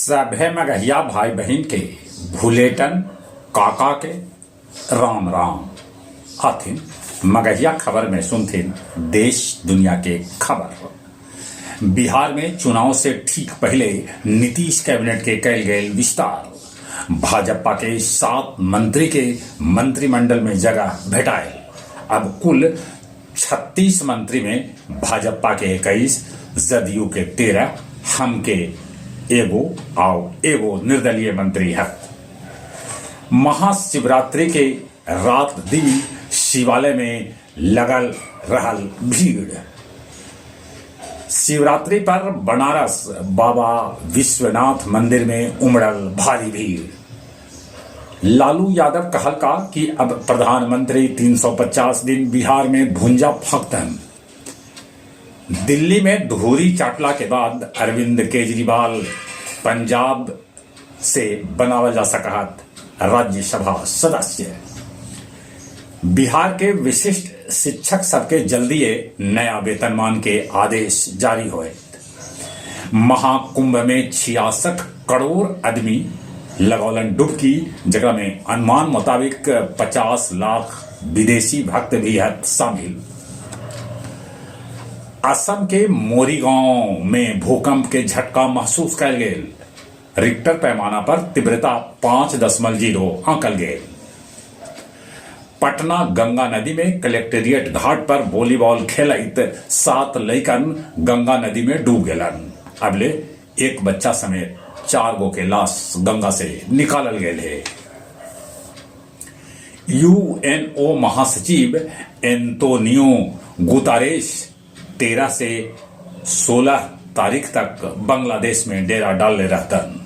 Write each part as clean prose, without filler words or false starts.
सभे मगहिया भाई बहिन के भुलेटन काका के राम राम। आथिन मगहिया खबर में सुनथिन देश दुनिया के खबर। बिहार में चुनाव से ठीक पहले नीतीश कैबिनेट के कैल गेल विस्तार। भाजपा के 7 मंत्री के मंत्रिमंडल में जगह भेटायल। अब कुल 36 मंत्री में भाजपा के 21, जदयू के 13, हम के एगो आउ एगो निर्दलीय मंत्री हथ। महाशिवरात्रि के रात दिन शिवालय में लगल रहल भीड़। शिवरात्रि पर बनारस बाबा विश्वनाथ मंदिर में उमड़ल भारी भीड़। लालू यादव कहल का कि अब प्रधानमंत्री 350 दिन बिहार में भुंजा फंकतन। दिल्ली में धूरी चाटला के बाद अरविंद केजरीवाल पंजाब से बनावल जा सकत राज्यसभा सदस्य। बिहार के विशिष्ट शिक्षक सबके जल्दीए नया वेतनमान के आदेश जारी होए। महाकुंभ में 66 करोड़ आदमी लगौलन डुबकी, जकरा में अनुमान मुताबिक 50 लाख विदेशी भक्त भी है शामिल। असम के मोरीगांव में भूकंप के झटका महसूस कैल गेल। रिक्टर पैमाना पर तीव्रता 5.0 आंकल गेल। पटना गंगा नदी में कलेक्टेरिएट घाट पर वॉलीबॉल खेलत 7 लइकन गंगा नदी में डूब गेलन। अबले एक बच्चा समेत 4 गो के लाश गंगा से निकालल गेल है। यूएनओ महासचिव एंटोनियो गुतारेस 13 से 16 तारीख तक बांग्लादेश में डेरा डालने रहतन।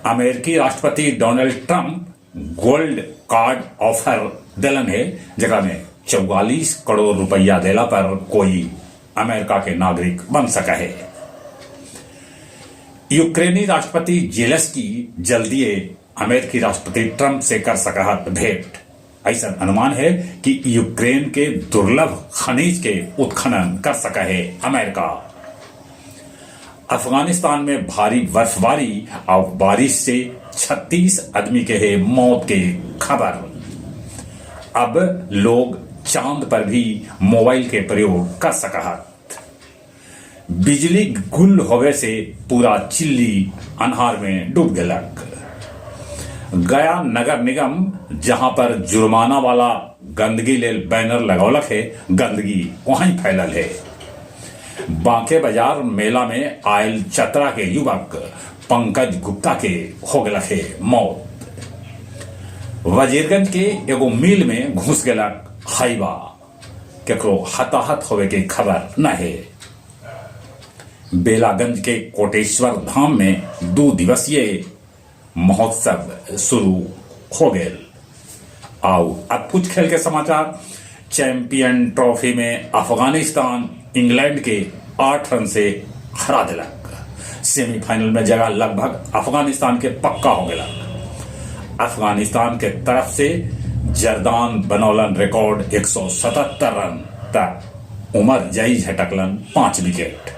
अमेरिकी राष्ट्रपति Donald Trump gold card offer दिलन है, जकरा में 44 करोड़ रुपया देला पर कोई अमेरिका के नागरिक बन सका है। यूक्रेनी राष्ट्रपति जेलेंस्की जल्दीए अमेरिकी राष्ट्रपति ट्रंप से कर सका भेंट। ऐसा अनुमान है कि यूक्रेन के दुर्लभ खनिज के उत्खनन कर सका है अमेरिका। अफगानिस्तान में भारी बर्फबारी और बारिश से 36 आदमी के है मौत के खबर। अब लोग चांद पर भी मोबाइल के प्रयोग कर सकत। बिजली गुल होवे से पूरा चिल्ली अन्हार में डूब गलक। गया नगर निगम जहां पर जुर्माना वाला गंदगी लेल बैनर लगौलक है, गंदगी वहीं फैलल है। बांके बाजार मेला में आयल चतरा के युवक पंकज गुप्ता के हो गलक है मौत। वजीरगंज के एगो मिल में घुस गलक हाईवा, केकरो हताहत होवे के खबर न है। बेलागंज के कोटेश्वर धाम में 2 दिवसीय महोत्सव शुरू हो गए। आओ अब कुछ खेल के समाचार। चैंपियन ट्रॉफी में अफगानिस्तान इंग्लैंड के 8 रन से हरा दिलक। सेमीफाइनल में जगह लगभग अफगानिस्तान के पक्का हो गया। अफगानिस्तान के तरफ से जर्दान बनौलन रिकॉर्ड 177 रन तक उमर जई झटकलन 5 विकेट।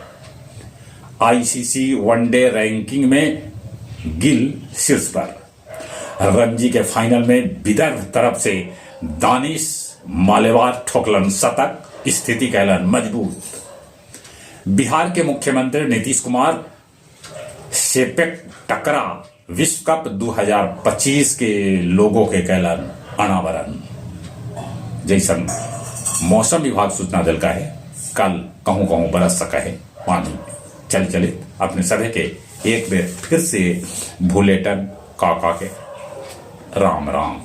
आईसीसी वनडे रैंकिंग में गिल शीर्ष पर। रणजी के फाइनल में विदर्भ तरफ से दानिश मालेवार ठोकलन शतक, स्थिति कैलन मजबूत। बिहार के मुख्यमंत्री नीतीश कुमार सेपेक टकरा विश्व कप 2025 के लोगों के कैलन अनावरण। जैसन मौसम विभाग सूचना दिलका है, कल कहूं कहूं बरस सका है पानी। चल चले अपने सभी के एक बेर फिर से भूलेटन काका के राम राम।